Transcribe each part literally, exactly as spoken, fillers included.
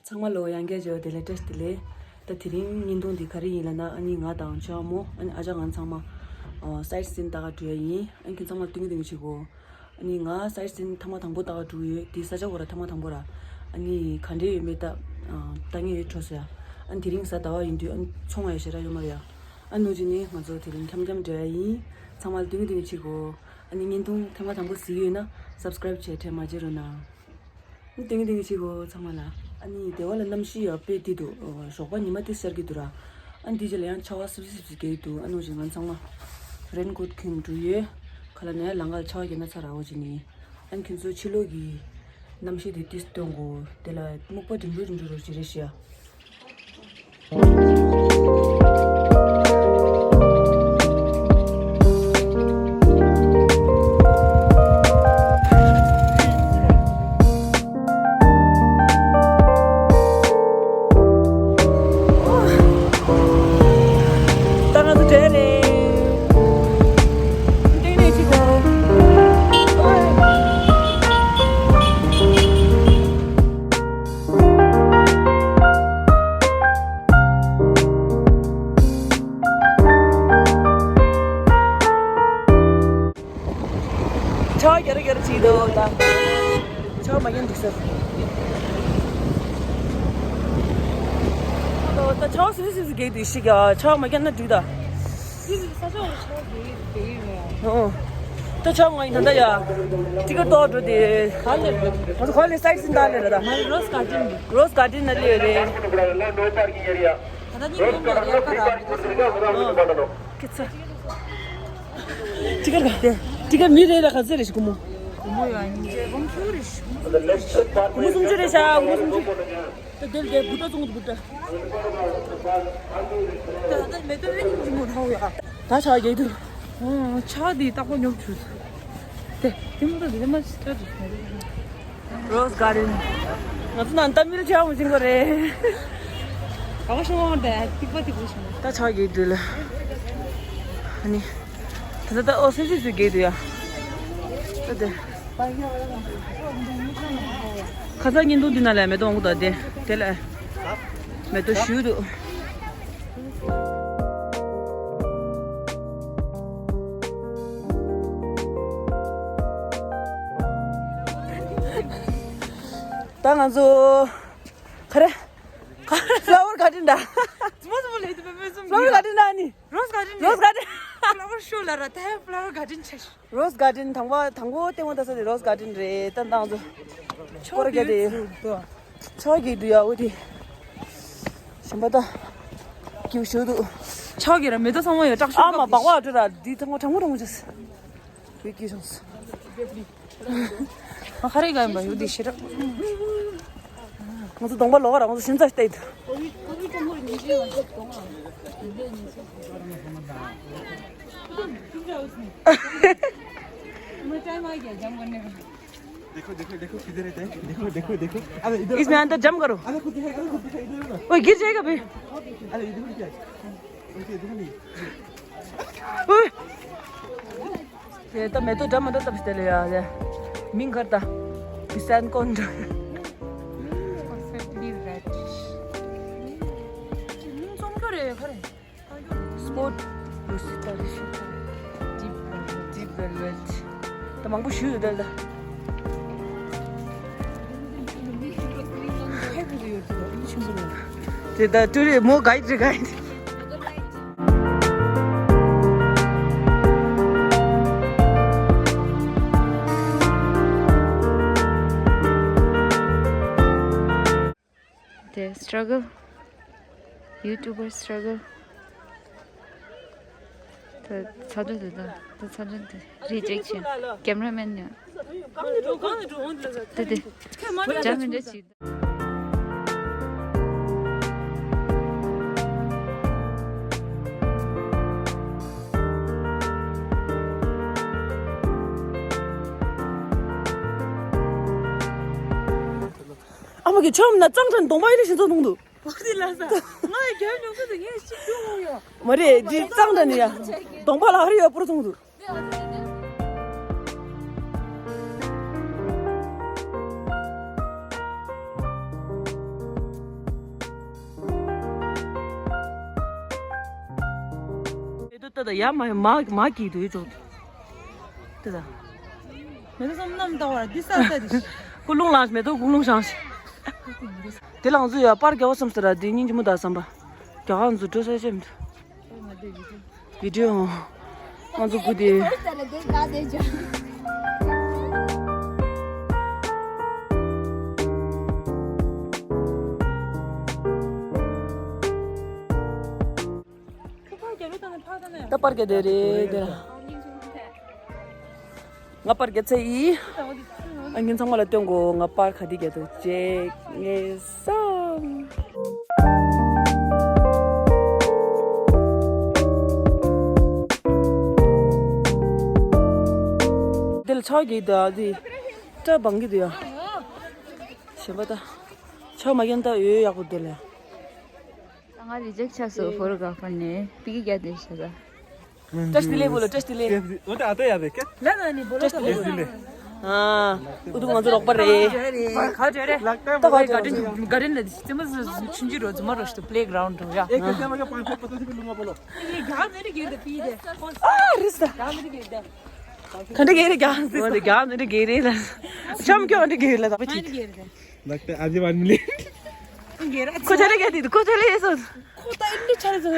ཚང་མ་ལོ་ཡང་བསྐྱར་བྱས་པ་དེ་ལ་བཀྲ་ཤིས་བདེ་ལེགས། ད་དེ་རིང་བརྙན་ཐུང་འདི་ག་རེ་ཡིན་ལབ་ན། ཨ་ནི་ང་དང་ཆོས་མོ། ཨ་ནི་ཨ་ཅག་ང་ཚང་མ་ཨ་སའིཊ་སིན་ལྟ་ག་འགྲོ་ཡ་ཡིན། ཨ་ནི་ཁྱེད་ཚང་མ་སྟོན་གི་སྟོན་གི་བྱེད་གོ། ཨ་ནི་ང་སའིཊ་སིན་ཐེངས་མ་དང་པོ་ལྟ་ག་འགྲོ་གི་ཡོད། དེ་ས་ཆ་གོ་ར་ཐེངས་མ་དང་པོ་ར། ཨ་ནི་ག་འདྲས་ཡོད་མེད་ད་ཨ་ལྟ་མཁན་ཡོད་འགྲོ་ཟེར་ཡ། ཨ་ནི་དེ་རིང་གཟའ་ཟླ་བ་ཡིན་དུས་ཨ་ནི་ཚོང་ཡ་ཞེ་དྲག་ཡོད་མ་རེད་ཡ། ཨ་ནི་འོ་ཅི་ནི་ང་ཚོ་དེ་རིང་འཁྱམ་འཁྱམ་འགྲོ་ཡ་ཡིན། ཚང་མ་ལ་སྟོན་གི་སྟོན་གི་བྱེད་གོ། ཨ་ནི་བརྙན་ཐུང་ཐེངས་མ་དང་པོ་གཟིགས་ཡོད་ན་སབ་སི་ཀ་རེབ་བྱས་དྲན་མ་བརྗེད་རོགས་གནང་། ཏིང་ཏིང་ཅིག་གོ་ཚང་མ་ལ། ཨ་ནི་དེ་བ་ལ་གནམ་གཤིས་ཡ་དཔེ་བདེ་འདུག་ཨོ་ཞོགས་པ་ཉི་མ་ཏིས་ཤར་གྱི་འདུག་ར། ཨ་ནི་དེ་རྗེས་ལ་ཡང་ཆར་པ་སིབ་སིབ་སིབ་སིབ་རྒྱག་གི་འདུག་ཨ་ནི་འོ་ཅི་ང་ཚང་མ་རེན་ཀོཊ་གྱོན་འགྲོ་ཡོད། ཁ་ལ་ནས་ལམ་ཁ་ལ་ཆར་པ་རྒྱག་ན་ཚར་ར་འོ་ཅི་ནི། ཨ་ནི་ཁྱོད་ཚོ་ཕྱི་ལོགས་ཀྱི་གནམ་གཤིས་དེ་ཏིས་སྟོན་གོ། དེ་ལ་སྨུག་པ་འགྲིམ་འགྲོ་འགྲིམ་འགྲོ་རོགས་བྱེད་རེ་ཞུ་ཡ། ད་ང་ཚོ་འབྲས་རེད། ཏིང་ནས་ཅི་དང་། ཆར་པ་རྒྱག་རེ་རྒྱག་རེ་བྱེད་ཀྱི་འདུག་ད་ཆར་པ་མ་རྒྱག་འགྲིག་ས། ད་ཆར་པ་སིབ་སིབ་སིབ་སིབ་རྒྱག་འདུག་ཤི་ག་ཆར་པ་མ་རྒྱག་ན་འགྲིག་ད། ཨོ། ད་ཆར་པ་མ་རྒྱག་ད་ད་ཡ། ཊི་ཀེཊ་ཏོག་འགྲོ་དེ། ང་ཚོ་ག་ལེ་སའིཊ་སིན་ད་ལེ་ར་ད། རོ་སི་གར་ཌེན། རོ་སི་གར་ཌེན་ན་ལེ་རེད། ད་ད་ཉིན་མོ་ལ་ཡར་ཀ་ར་འགྲོ་ས་རེད། ཁྱེད་ཚོ། ཊི་ཀེཊ་ག་དེ། ཊི་ཀེཊ་མི་རེ་རེ་ག་ཚོད་རེད་ཤག་སྒོར་མོ། སྒོར་མོ་ཡ་ཉིན་རེ་སྒོར་མོ་བཅུ་རེད་ཤག་སྒོར་མོ་སུམ་ཅུ་རེད་ཤག་སྒོར་མོ་སུམ་ཅུ། དེ་དེ་དེ་བུ་ཏྲ་བཙོང་གི་བུ་ཏྲ། ད་ད་མེ་ཏོག་ཨེ་ཉིན་གྱི་མོ་ཐའོ་ཡ། ད་ཆར་པ་རྒྱག་དུས། ཨོ་ཆར་པ་འདི་རྟག་པར་ཉོབ་བྱུང་། དེ་དེ་མོ་ད་དེ་མ་ཅི་ལྟར་རེད། རོ་སི་གར་ཌེན། ང་ཚོ་ནང་ཏ་མིལ་ཆར་པ་ཞིག་གོ་རེད། ག་བ་ཤོང་བ་དེ་ཐིག་པ་ཐིག་པ་ཞིག་ད་ཆར་པ་རྒྱག་དུས་ལ། ཨ་ནི། ད་ད་ད་ཨོ་སི་སི་སུ་རྒྱག་དུས་ཡ། ད་དེ། ཁ་སང་བརྙན་ཐུང་འདི་ནང་ལ་མེ་ཏོག་འོང་གི་འདུག་དེ་དེ་ལ་མེ་ཏོག་བཞུ་འདུག་ད་ང་ཚོ་ག་རེ། ཕ་ལ་ཝར་གར་ཌེན་ད། ཙི་མོ་ཙི་མོ་ལས་དུ་མེ་མེ་ཙུམ། ཕ་ལ་ཝར་གར་ཌེན་ད་ནི། རོ་སི་གར་ཌེན། རོ་སི་གར་ཌེན། ཕ་ལ་ཝར་ཤོ་ལ་ར་ད་ཕ་ལ་ཝར་གར་ཌེན་ཆེ་ཤོས། རོ་སི་གར་ཌེན་དང་པོ་དང་པོ་ལྟད་མོ་ལྟ་ས་དེ་རོ་སི་གར་ཌེན་རེད། ད་ནང་ཚོ་སྐོར་རྒྱག་དེ་ཆར་པ་རྒྱག་དུས་ཡ་འོ་དེ་གཞན་པ་ད་སྐྱིད་ཤོས་འདུག་ཆར་པ་རྒྱག་ར་མེ་ཏོག་ཚང་མ་ཡོད་བཀྲག་ཤོས། ཨ་མ་སྐབས་བག་བག་འགྲོ་ར་འདི་ཚང་མ་གྲང་མོ་གྲང་མོ་བྱས། བོད་སྐྱིད་སོང་། ང་ཁ་རེ་ག་ཡིན་པ་ཡོད་དེ་ཤེས་ར། ང་ཚོ་གདོང་པ་ལོག་ར་ང་ཚོ་ཤིན་ཙ་ལྟ་ཡི་འདུག देखो देखो देखो किधर है? देखो देखो देखो। अरे इधर। इसमें अंदर जंप करो। अरे खुद दिखाई, अरे खुद दिखाई, इधर ना। ओए गिर जाएगा बे। अरे इधर क्या? ओके इधर नहीं। ओए। ये तो मैं तो जंप मत तब तेरे यार। मिंग करता। पिसान कौन? Perfectly red. 좀 겨래 खरे। སྤོར་ཊི་རུ་སི་ཏ་རི་ཤི་ཏ། ཌིབ་ཝེལ་ཝེཊ། ཌིབ་ཝེལ་ཝེཊ། ད་མང་པོ་ཞུ་ཡོད་ད་ལ། དེ་ད་ཏུ་རི་མོ་གའིཌ་རེད་གའིཌ། དེ་སི་ཊྲ་གལ། ཡུ་ཊུབ་པར་སི་ཊྲ་གལ། ད་ཚ་དྲོད་དེ་དང་ད་ཚ་དྲོད་དེ་རི་ཇེག་ཤན། ཀེམ་ར་མེན་ཡང་། དེ་དེ་ཇ་མི་འདྲ་ཅིག་ཨ་མ་གི་ཆོམ་ན་གཙང་ཁྲ་གདོང་པ་ཡི་རེ་ཞིག་ཚོ་གཏོང་འདུག་འོ་དེ་ལ་ས། ང་རྒྱབ་ཉོ་གི་འདུག་ངས་ཤི་རྒྱུ་ངོ་ཡོད། མ་རེད་འདི་གཙང་འདྲ་ནི་ཡ། གདོང་པ་ལ་ཧ་རི་ཡོད་པོར་གཏོང་འདུག་ད་ཡ་མ་མ་མ་གི་དུས་ཅོག་ཏེ་ད། མེ་ཏོག་བསམ་ནམ་ལྟ་བར་འདི་ས་ས་འདི། ཀུ་ལུང་ལངས་མེ་ཏོག་ཀུ་ལུང་ཤང་། དེ་ལང་ཚོ་ཡ་པར་རྒྱག་བསམ་ཟེར་ར་དེ་སྙིང་རྗེ་མོ་ད་བསམ་པ། རྒྱ་གར་ཚོ་འགྲོ་ས་ཆེམ། བི་ཌིའོ། ང་ཚོ་སྐུ་དེ། ད་པར་རྒྱག་དེ་རེད་དེ། ང་པར་རྒྱག་ཚེ་ཡིས། ཨ་ངན་ཚང་མ་ལ་སྟོན་གོ། ང་པར་ག་དེ་རྒྱག་ཏུ་ཅེག་ངེ་སང་། དེ་ལ་ཆག་གི་ད་དེ། སྐྲ་སྦང་གི་འདུག་ཡ། ཞེན་པ་ད། ཆག་མ་གྱོན་ད་ཡོད་ཡག་པོ་དེ་ལ། ང་རི་ཇེག་ཆགས་སོང་ཕོ་ཊོ་གྷ་ར་ཕར་ནས་པིག་རྒྱག་དེ་ཤ་ད། བཀྲ་ཤིས་བདེ་ལེགས་བོ་ལོ། བཀྲ་ཤིས་བདེ་ལེགས། འོ་ད་ཨ་ད་ཡ་རེད་ཀ། ལ་ན་ནི་བོ་ལོ་ད་བོ་ལོ། ཨ། ཨུ་ཐུག་ང་ཚོ་རོགས་པ་རེད། ག་བྲེ་རེད། ད་ག་བྲེ་རེད། ག་རེ་ན་ཙི་མ་ཆུན་ཆུ་རོ་ཙི་མ་རོ་ཤི་ཏུ་པི་ལེ་གྷ་རའུན་ཌི་རོ་ཡ། ཨ་རི་ས། ག་འདྲ་གེ་རེད་རྒྱ་ཟེར་ས། ག་འདྲ་གེ་རེད་ལ། ཆམ་ཁྱོད་ག་འདྲ་གེ་རེད་ལ་ད་པ་ཅིག་ལག་པའི་ཨ་ཇེ་ཝན་མི་ལེ། ཁོ་ཆ་རེ་ག་དེ་ཁོ་ཆ་རེ་སོ། ཁོ་ད་ཨིན་ནི་ཆ་རེ་སོ་ཡ།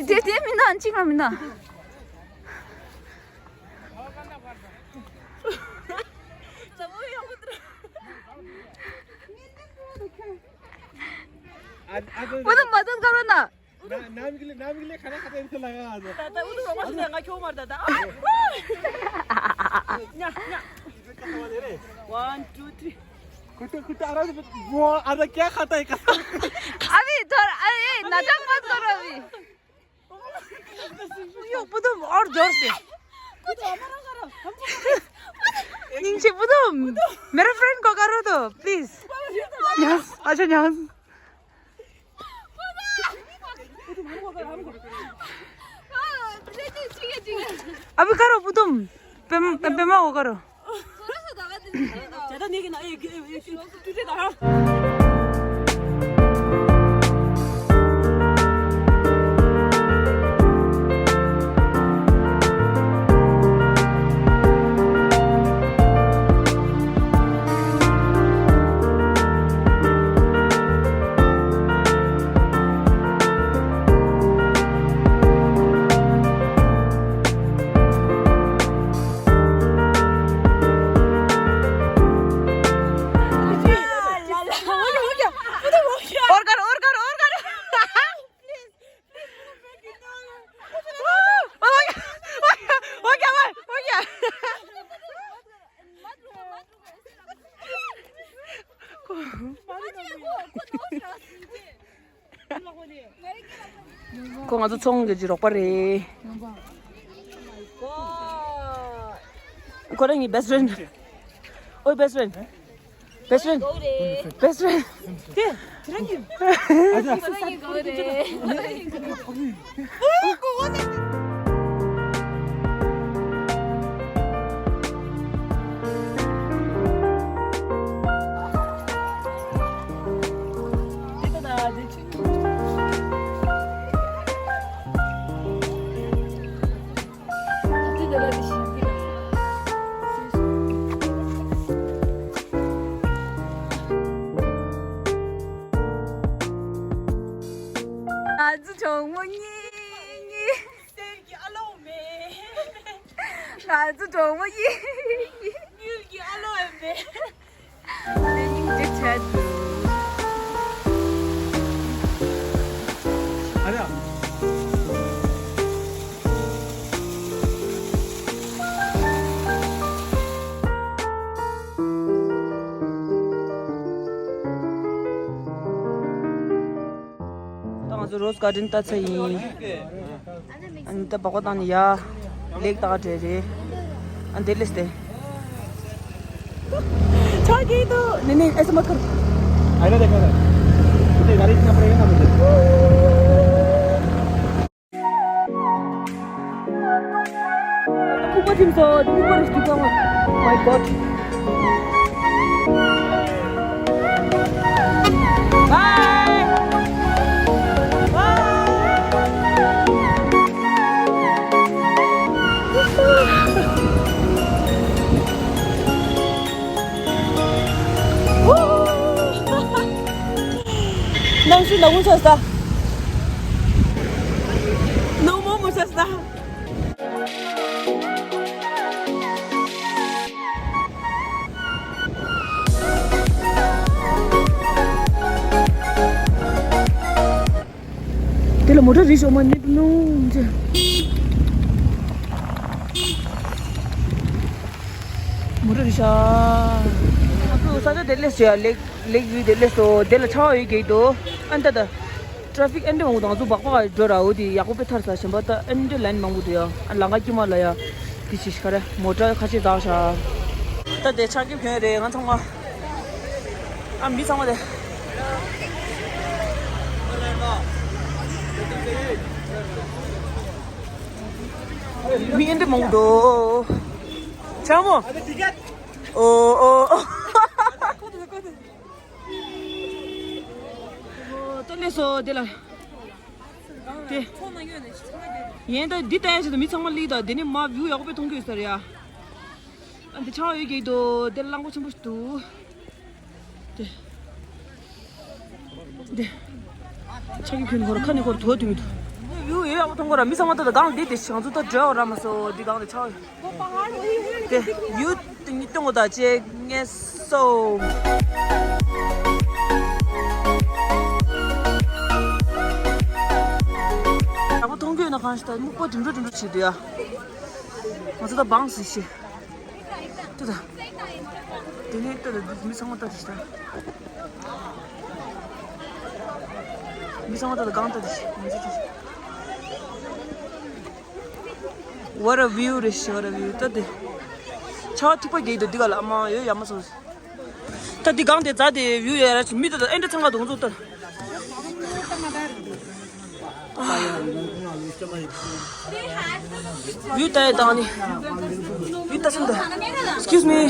དེ་དེ་མི་ན་ཅི་ག་མི་ན། वो तो मदद करो ना। नाम के लिए नाम के लिए खाना खाता है इनसे लगा आज। ད་ད་ཨུ་ཐུག་རོགས་པ་ཞིག་ང་ཁྱོད་མར་ད་ད། ཉ་ཉ། One, two, three. कुत्ते कुत्ते आ रहा है। वो आ रहा क्या खाता है कसम। अभी थोड़ा अरे नाटक मत करो अभी। यो पुतुम और जोर से। नीचे पुतुम। मेरा फ्रेंड को करो तो प्लीज। यस अच्छा यस। अभी करो पुतुम। पेम पेमा को करो। ज्यादा नहीं गिना। एक एक एक तुझे कहा। और करो और करो और करो। हो गया, हो गया, हो गया। ཁོ་ང་ཚོ་ཚོང་གི་ཅི་རོགས་པ་རེད། ཁོ་རང་གི་best friend། ཨོའི་best friend། Best friend. Best friend. ང་ཚོ་གྲོགས་མོ་གཉིས་གཉིས། གསེར་གྱི་ཨ་ལོ་མེ། ང་ཚོ་གྲོགས་མོ་གཉིས་གཉིས། དངུལ་གྱི་ཨ་ལོ་མེ། ད་ང་ཚོ་Rose Garden་ལྟ་ཚར་ཡིན། ཨ་ནི་ད་སྦག་སྦག་བཏང་ནས་ཡ་ལེགས་ད་ག་བྲེ་རེད། ཨ་འདི་ལས་ཏེ། ཆོག་གི་འདུག་ནི་ནི་ཨེ་སི་མ་ཁར། आईना देखो ना। मुझे गाड़ी इतना पड़ेगा ना मुझे। ཁྱིམ་སོ་དེ་མི་པར་ཞིག་གང་། Oh my God. Bye. Bye. ནང་ཆུ་ནག་མོ་ཆགས་ས། ནག་མོ་མོ་ཆགས་ས། དེ་ལ་མོ་ཊ་རི་ཤོ་མ་ནི་ནུ་ཅེ། མོ་ཊ་རི་ཤ། ཨ་ཁུ་ས་ཆ་དེ་ལེ་སོ་ཡ་ལེགས་ལེགས་ཡུལ་དེ་ལེ་སོ་དེ་ལ་ཆ་བ་ཡོད་ཀྱི་འདུག་ཨན་ཏ་ཏ། ཊ་ཕིག་ཨན་ཏེ་མང་པོ་དང་ཚོ་སྦག་སྦག་འགྲོ་ར་འོ་དེ་ཡག་པོ་དཔེ་ཐར་ས་ཞིམ་པ་ད་ཨན་ཏེ་ལན་མང་པོ་འདུག་ཡ། ཨ་ལང་ཀ་དཀྱིལ་མ་ལ་ཡ། དེ་ཅི་ཤི་ཁ་རེ་མོ་ཊ་ཁ་ཆེ་བཏགས་ཤག་ད་དེ་ཆག་སྐྱིད་ཕན་རེད་ང་ཚང་མ། ཨ་མི་ཚང་མ་དེ། མི་ཨེ་འདྲ་མང་པོ་འདུག་ཆ་མོ། ཨོ་ཨོ་ཨོ། ཏོ་ལེ་སོ་དེ་ལ། དེ། ཡན་ད་འདི་ལྟ་ཡ་ཞིག་ཏུ་མི་ཚང་མ་ལི་ད་དེ་ནི་མ་བིའུ་ཡག་པོ་དཔེ་མཐོང་གི་ཡོད་ས་རེད་ཡ། ཨ་འདི་ཆང་ཡོད་ཀྱི་འདུག་དེ་གླང་པོ་ཆེན་པོ་ཞིག་འདུག་དེ། འདི། ཆང་གི་ཁུན་ཁོར་ཁ་ནི་ཁོར་དོ་དུ་མི་འདུག་བིའུ་ཡོད་ཡག་པོ་མཐོང་གོ་ར་མི་ཚང་མ་ད་ད་གང་འདི་དེ་ཞང་ཚུ་ད་འདྲ་བ་ར་མ་སོ་འདི་གང་དེ་ཆང་ཡོད། དེ་ཡུལ་དེ་ཉིད་སྟོན་གོ་ད་ཅེ་ངེ་སོ། ཡག་པོ་མཐོང་གི་ཡོད་ན་གང་ཞིག་ད་སྨུག་པ་དུམ་གྲོ་དུམ་གྲོ་བྱེད་དུ་ཡ། ང་ཚོ་ད་བང་སི་ཤེ། ཏུ་ད། དེ་ནས་ཏུ་ད་མི་ཚང་མ་ད་དེ་ཤི་ད། མི་ཚང་མ་ད་ད་གང་ད་དེ་ཤི། ང་ཚོ་དེ་ཤི། What a view རེད་ཤི། What a view ད་དེ། ཆ་ཐིགས་པ་རྒྱག་འདུག་འདི་ག་ལ་མ་ཡོད་ཡ་མ་སོང་། ད་འདི་གང་དེ་རྫ་དེ་view ཡ་ར་ཆི་མི་ད་ད་ཨེ་འདྲ་ཚང་ག་དུ་ང་ཚོ་ད། view ད་ཡ་དང་ནི། view ད་སུ་ད། Excuse me.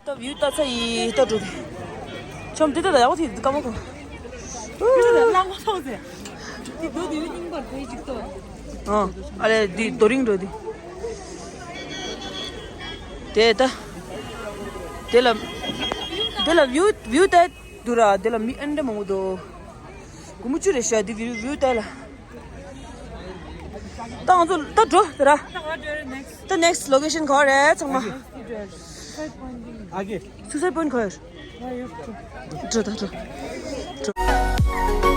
ད་བིའུ་ལྟ་ཚ་ཡི་ལྟ་འགྲོ་གི་ཆོམ་དེ་ལྟ་ད་ཡག་པོ་ཐིག་དཀའ་མོ་གོ་ལ་མོ་ཐོག་ཟེ། དེ་རྡོ་དེ་རྙིང་པར་བེད་ཅིག་ཏོ། ཨ་ཨ་ལེ་འདི་རྡོ་རིང་འགྲོ་འདི། དེ་ལྟ། དེ་ལ། དེ་ལ་བིའུ་བིའུ་ལྟ་འདུག་ར་དེ་ལ་མི་ཨེ་འདྲ་མང་པོ་འདུག་སྒོར་མོ་བཅུ་རེ་ཤོག་འདི་བིའུ་བིའུ་ལྟ་ལ། ད་ང་ཚོ་ད་འགྲོ་དེ་ར། ད་next location ག་རེད་ཚང་མ། Suicide Point ག་རེད། འགྲོ་ད་འགྲོ། འགྲོ།